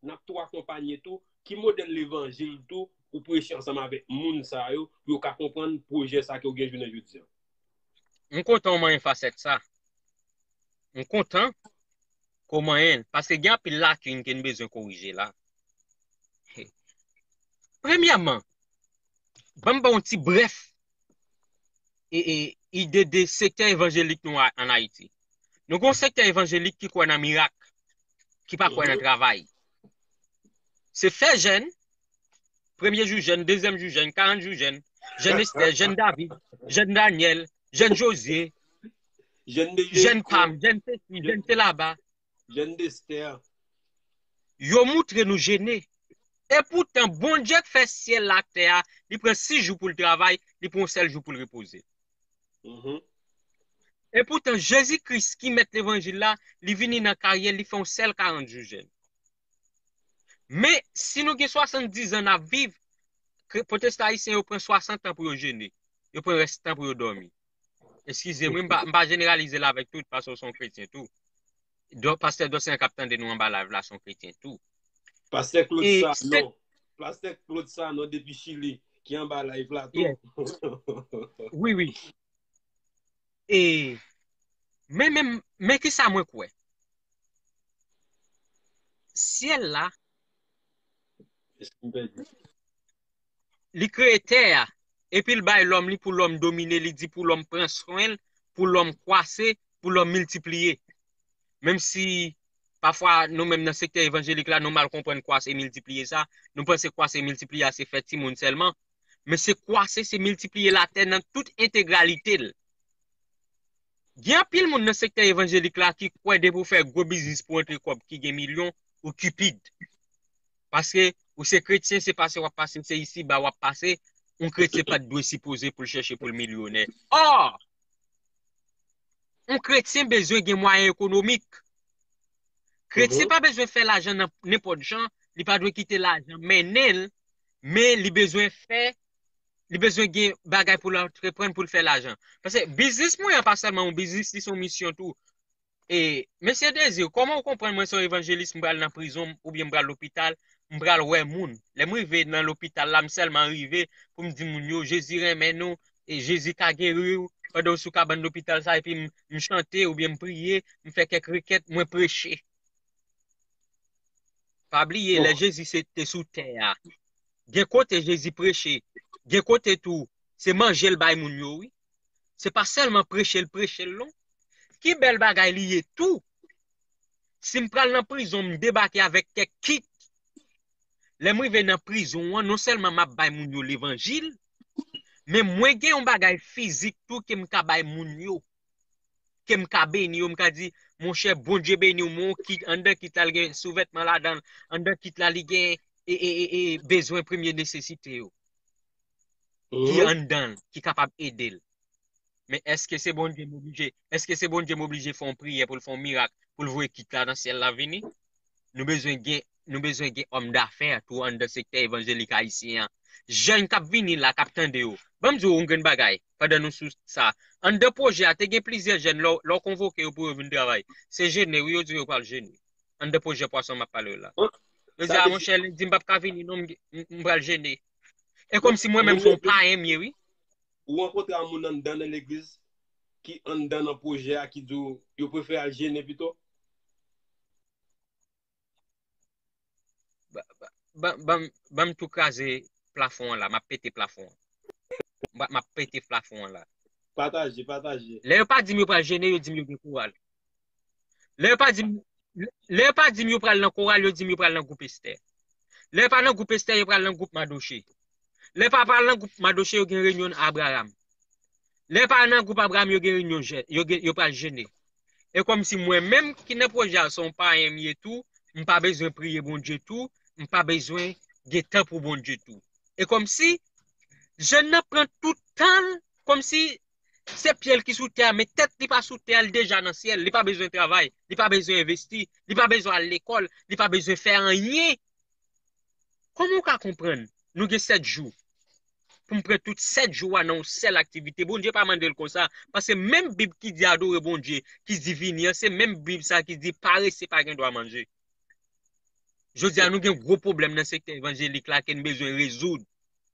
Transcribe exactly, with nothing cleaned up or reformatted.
n ap tou akonpanye tou, ki modèl levanjil tou ou preche ansanm avèk moun sa yo, pou yo ka konprann pwojè sa ke w gen jounen jodi a? M kontan w manyen fasèt sa. M kontan ke w manyen l, paske gen anpil lakin ke n bezwen korije la. Premyèman, ban m ba w yon ti brèf e, e, ide de sektè evanjelik nou a- ann Ayiti. Nou gen yon sektè evanjelik ki kwè nan mirak, ki pa kwè nan travay. Se fè jèn, premye jou jèn, dezyèm jou jèn, karant jou jèn, jèn Estè, jèn David, jèn Danyèl, jèn Jozye, Jèn de jèn Jeriko, Pam, jèn sesi, jèn Selaba. Jèn Destè. Yo moutre nou jene. Epoutan, Bondye k fè syèl la ak tè a, li pran sis jou pou l travay, li pran yon sèl jou pou l repoze. Mhm. Epoutan, Jezi Kris ki mèt levanjil la, li vini nan karyè, li fè yon sèl karant jou jèn. Men, si nou gen swasanndiz an n ap viv, ke- pwotestan ayisyen yo pran swasant an pou yo jene. Yo pran rès tan pou yo dòmi. Eskize m, wi, m pa, m pa jeneralize l avèk tout, paske w se yon kretyen tou. Dò- Pastè Dòsen k ap tande nou anba live la, se yon kretyen tou. Pastè Claude E Sanon. Pastè Claude Sanon depi Chili, ki anba live la tou. Yes. Wi, wi. E, men, men, men ki sa mwen kwè? Syèl la, Èske m pèdi? Li kreye tè a, epi l bay lòm li pou lòm domine, li di pou lòm pran swen l, pou lòm kwase, pou lòm miltipliye. Menm si pafwa nou menm nan sektè evanjelik la, nou mal konprann kwase miltipliye sa, nou panse kwase miltipliye a se fè timoun sèlman, men se kwase, se miltipliye latè nan tout entegralite l. Gen anpil moun nan sektè evanjelik la ki kwè depi w fè gwo biznis pou antre kòb ki gen milyon, ou kipid. Paske ou se kretyen, se pase w ap pase, se isiba w ap pase, yon kretyen pa t dwe sipoze pou l chèche pou l milyonè. Ò! Yon kretyen bezwen gen mwayen ekonomik. Kretyen pa bezwen fè lajan nan nenpòt jan, li pa dwe kite lajan mennen l, men li bezwen fè li bezwen gen bagay pou l antreprann, pou l fè lajan. Paske biznis mwen an pa sèlman yon biznis, li se yon misyon tou. E, mesye Désir, kòman w konprann mwen se yon evanjelis, m pral nan prizon oubyen m pral lopital, m pral wè moun. Lè m rive nan lopital la, m sèlman rive pou m di moun yo, Jezi renmen nou, e Jezi ka geri w, pandan w sou kabann lopital sa, epi m, m chante oubyen m priye, m fè kèk rekèt, mwen preche. Pa bliye, lè Jezi se te sou tè a, gen kote Jezi preche, gen kote tou, se manje l bay moun yo, wi. Se pa sèlman preche l preche l, non. Ki bèl bagay li ye tou. Si m pral nan prizon, m debake avèk kèk kit. Lè m rive nan prizon an, non sèlman m ap bay moun yo levanjil, men mwen gen yon bagay fizik tou ke m ka bay moun yo. Ke m ka beni yo, m ka di, monchè, Bondye beni w, men yon kit, anndan kit la, li gen souvètman ladan l, anndan kit la, li gen e, e, e, e, bezwen premye nesesite yo ki anndan l, ki kapab ede l. Men èske se Bondye m oblije, èske se Bondye m oblije fè yon priyè pou l fè yon mirak, pou l voye kit la nan syèl la vini? Nou bezwen gen, nou bezwen gen òm dafè tou anndan sektè evanjelik ayisyen an. Jèn k ap vini la, k ap tande yo. Ban m di w yon grenn bagay, pandan nou sou sa. Anndan pwojè a, te gen plizyè jèn, lè w, lè w konvoke yo pou yo vin travay. Se jene, wi, yo di yo pral jene. Anndan pwojè pwason m ap pale w la. Yo di, a, monchè, lendi m p ap ka vini, non, m, m, m pral jene. E kòmsi mwen menm, se yon payen m ye, wi. Ou rankontre a moun anndan nan legliz ki anndan nan pwojè a ki di w yo prefere al jene pito? Ban, ban, ban, ban m tou kraze plafon an la, m ap pete plafon an. M ap, m ap pete plafon an la. Pataje, pataje. Lè yo pa di m yo pral jene, yo di m yo gen koral. Lè yo pa di m, lè yo pa di m yo pral nan koral, yo di m yo pral nan gwoup Estè. Lè yo pa nan gwoup Estè, yo pral nan gwoup Madoche. Lè yo pa pral nan gwoup Madoche, yo gen reyinyon Abraham. Lè yo pa nan gwoup Abraham, yo gen reyinyon jè, yo gen, yo pral jene. E kòmsi mwen menm ki nan pwojè a, se yon payen m ye tou, m pa bezwen priye Bondye tou, m pa bezwen gen tan pou Bondye tou. E kòmsi jèn nan pran tout tan l, kòmsi se pye l ki sou tè a, men tèt li pa sou tè a, li deja nan syèl, li pa bezwen travay, li pa bezwen envesti, li pa bezwen al lekòl, li pa bezwen fè anyen. Kòman w ka konprann? Nou gen sèt jou. Pou m pran tout sèt jou a nan yon sèl aktivite. Bondye pa mande l konsa. Paske menm Bib ki di adore Bondye, ki di vini an, se menm Bib sa ki di parese pa gen dwa manje. Jodi a, nou gen gwo pwoblèm nan sektè evanjelik la ke n bezwen rezoud.